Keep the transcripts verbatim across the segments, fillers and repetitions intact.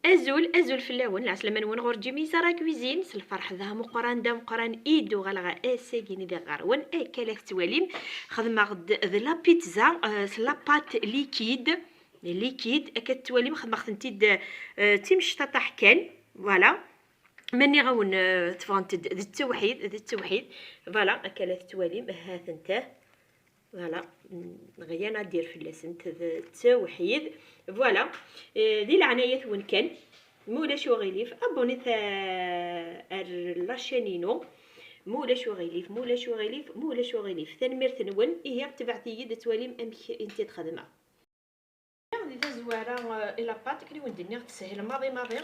Azul, azul fell-awen, lɛeslama-nwen ɣur Jimmy Zara Cuisine, s lferḥ d ameqqran, d ameqqran i d-uɣaleɣ ass-agi-nni diɣ ɣer-wen. Akka la tettwalim, xedmeɣ-d d la pizza, euh, s la pâte liquide, liquide, akka tettwalim, xedmeɣ-tent-id, euh, d timecṭaṭaḥ kan, voilà. Ma nniɣ-awen, euh, teffɣent-d d ttewḥid, d ttewḥid, voilà, akka la tettwalim, ha-tent-ah. Voilà, rien à dire fell-asent, d ttewḥid. Voilà. Eh, di leɛnaya-twen kan, ma ulac uɣilif, abonnez-vous ar la chaîne-inu. Ma ulac uɣilif, ma ulac uɣilif, ma ulac uɣilif. Tanemmirt-nwen, ihi tebɛet-iyi-d ad twalim amek i n-tt-id-xedmeɣ. Di tazwara, eh, i la pâte, akken i wen-d-nniɣ, teshel maḍi maḍi.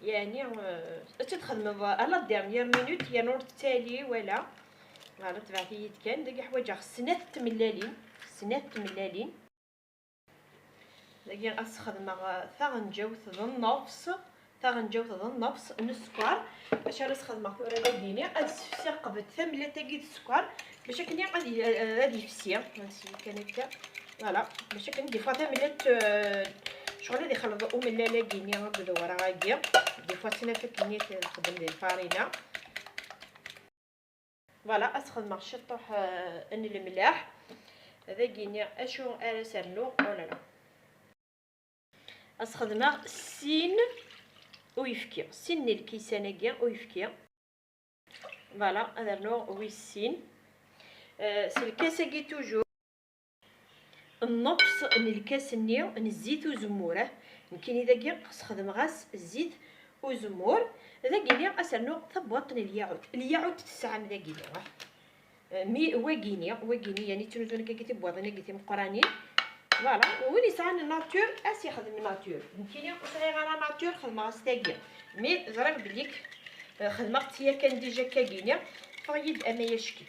Yeɛni, eh, ad tt-id-txedmeḍ à la dernière minute, yerna ur tettali wala. Voilà, tebɛet-iyi-d kan. Dagi ḥwaǧeɣ snat tmellalin, snat tmellalin. Dagi ad sxedmeɣ, eh, taɣenǧawt d nnefs, taɣenǧawt d nnefs n sskeṛ. Acu ara sxedmeɣ tura dagini? Ad sefsiɣ qbel tamellalt-agi d sskeṛ, bac akken ad y-, ad yefsi. Ansi kan akka. Voilà, bac akken des fois tamellalt, eh, ccɣel ad ixelleḍ umellal-agi-ni akked wraɣ-agi. Des fois ttnaf akken i txeddem di lfarina. Voilà, ad sxedmeɣ ciṭṭuḥ, eh, n lemlaḥ. Dagini acu ara s-rnuɣ? Oh là là. Ad sxedmeɣ sin uyefki, sin n lkisan-agi uyefki. Voilà, ad rnuɣ wis sin. Eh, s lkas-agi toujours. Nnefs n lkas-nni n zzit uzemmur, eh. Nekkini dagi sxedmeɣ-as zzit uzemmur. Dagini ad s-rnuɣ tabwaṭ n lyaɛut. Lyaɛut tesɛam dagini, eh. Mi wagini, wagini, yani ttnuzun akka tibwaḍin-agi timeqqranin. Voilà, win yesɛan nature, ad s-yexdem nature. Nekkini ur sɛiɣ ara nature, xedmeɣ-as tagi. Mi ẓriɣ belli k-, xedmeɣ-tt yakan déjà akkagini, ffeɣ-iyi-d ama acki.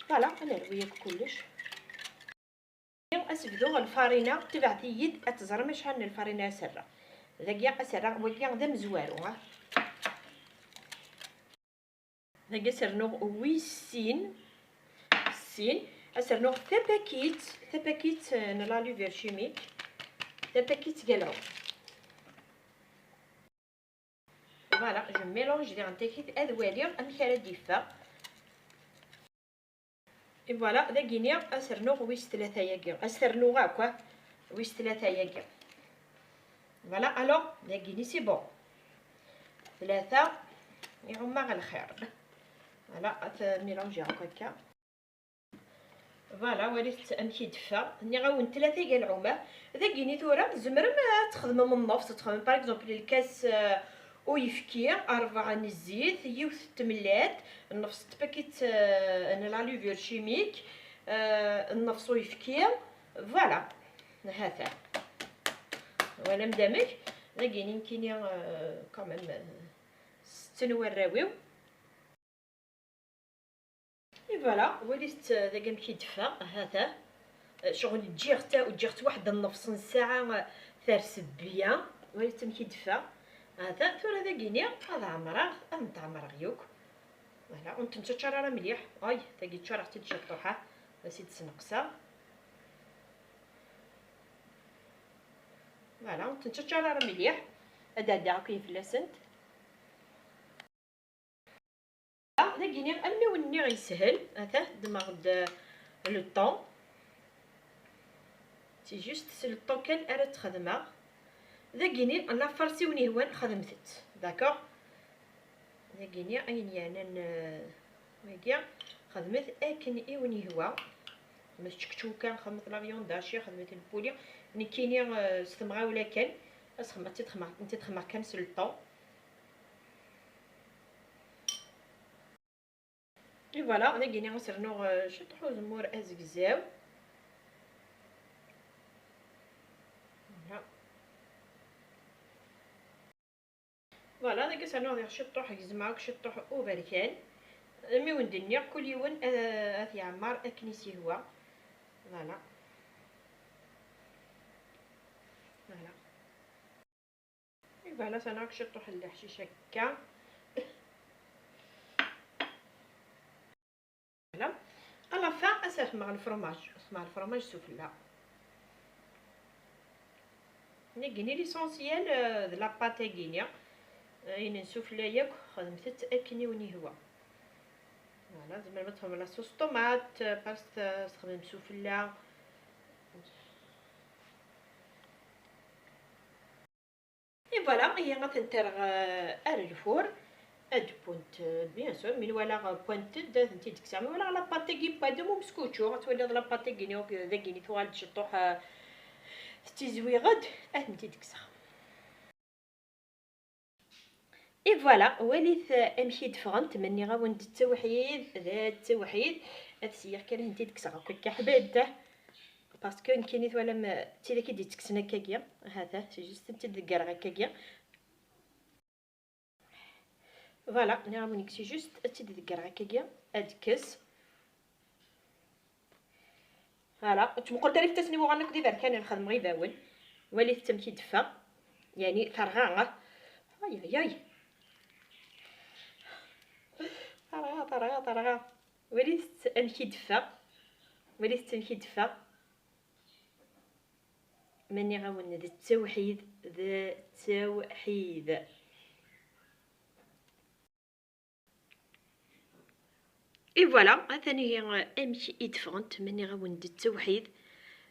Voilà, ad nerwi akk kullec. Ad s-bduɣ lfarina, tebɛet-iyi-d ad teẓrem acḥal n lfarina ad s-rreɣ. Dagi ad s-rreɣ, wagi d amezwaru, ah. Dagi ad s-rnuɣ wis sin, sin, ad s-rnuɣ tapakit, tapakit, euh, n la levure chimique, tapakit galɛum. Voilà, je mélange diɣen takit ad waliɣ amek ara d-iffeɣ. Et voilà, dagini ad s-rnuɣ wis tlata-yagi, ad s-rnuɣ akk, ah, wis tlata-yagi. Voilà, alors, dagini c'est bon. Tlata, iɛumma ɣer lxir. Voilà, ad t-mélangiɣ akk akka. Voilà, walit amek i d-teffeɣ. Nniɣ-awen tlata galɛuma. Dagini tura tzemrem ad txedmem nnefs, ad txedmem par exemple lkas, euh, uyefki, rebɛa n zzit, yiwet n tmellalt, nnefs n tpakit, euh, n la levure chimique, euh, nnefs uyefki. Voilà. Hata. Walam d amek? Dagini nekkini, euh, quand même, euh, setten warraw-iw. Et voilà, walit dagi amek i d-teffeɣ, hata. Ccɣel ǧǧiɣ-tt, ǧǧiɣ-tt waḥed nnefs n ssaɛa, ters bien. Walit amek i d-teffeɣ. Hata, tura dagini ad ɛemreɣ, ad tent-ɛemreɣ yakk. Voilà, ur tent-ttaččar ara mliḥ. Ay, tagi ččareɣ-tt-id ciṭṭuḥa, ad as-id-sneqseɣ. Voilà, ur tent-ttaččar ara mliḥ. Ad ɛeddiɣ akkin fell-asent. Dagini, almi wen-nniɣ yeshel, ata ddmeɣ-d le temps. C'est juste s le temps kan ara tt-xedmeɣ. Dagini, la farce i wen-ihwan, xedmet-tt. D'accord? Dagini, ayen yeɛnan, euh, wagi, xedmet akken i wen-yehwa. Xedmet čekčuka, xedmet la viande hachée, xedmet le poulet. Nekkini, euh, s temɣawla kan. Ad xedmeɣ, ad tt-id-xedmeɣ, ad tt-id-xedmeɣ kan s le temps. Et voilà, dagini ad s-rnuɣ, euh, ciṭṭuḥ uzemmur azegzaw. Voilà. Voilà, dagi ad s-rnuɣ diɣ ciṭṭuḥ, gezmeɣ akk ciṭṭuḥ uberkan. Mi wen-d-nniɣ, kul yiwen, euh, ad t-yeɛmer akken i s-yehwa. Voilà. Voilà. Et voilà, ça n'a que شطوح الحشيش هكا. Voilà. À la fin, اسير مع الفرماج، مع الفرماج سفلى. Nagini l'essentiel, euh, d la pâte-agini. Ayen n sufella yakk, xedmet-tt akken i wen-yehwa. Voilà, tzemrem ad txedmem la sauce tomate, euh, parce que txedmem sufella. Et voilà, ihi ad tent-rreɣ, euh, ar lfur. Ad wwent, euh, bien sûr, mi nwala, euh, wwant-d, ad tent-id-kkseɣ. Mi wala la pâte-agi n wadem umeskučču, ad twaliḍ la pâte-agi-nni, euh, dagi-nni tuɣal-d ciṭuḥ, euh, tettizwiɣ-d, ad tent-id-kkseɣ. Et voilà, walit, euh, amek i d-ffɣent, ma nniɣ-awen-d d tawḥid, d tawḥid, ad syiɣ kan ad tent-id-kkseɣ akk akka ḥbabta. Parce que nekkini twalam, euh, d tidak i d-ittekksen akkagi, hata, c'est juste ad tent-id-ḍeggreɣ akkagi. Voilà, nniɣ-awen-d c'est juste ad tt-id-ḍeggreɣ akkagi, ad kkes. Voilà, ur ttmuqqulet ara ifassen-iw uɣalen akk d iberkanen, xedmeɣ ibawen. Walit amek i d-teffeɣ. Yeɛni terɣa. Ay, ay, ay. Terɣa, terɣa, terɣa. Walit amek i d-teffeɣ. Walit amek i d-teffeɣ. Ma nniɣ-awen d ttawḥid, d ttawḥid. Et voilà, atan ihi amek i d-ffɣent, ma nniɣ-awen d ttawḥid,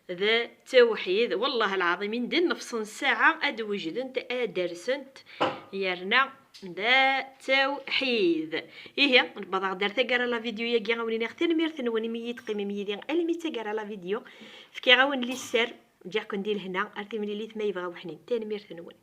d ttawḥid. Wellah lɛaḍim, indi nnefṣ n ssaɛa ad d-wejdent, ad d-rsent, yerna d ttawḥid. Ihi, newweḍ-aɣ-d ar taggara la vidéo-yagi, a wen-iniɣ tanemmirt-nwen imi i yi-d-teqqimem yid-i almi d taggara la vidéo. Fkiɣ-awen liser, ǧǧiɣ-ken di lehna, ar timlilit ma yebɣa weḥnin. Tanemmirt-nwen.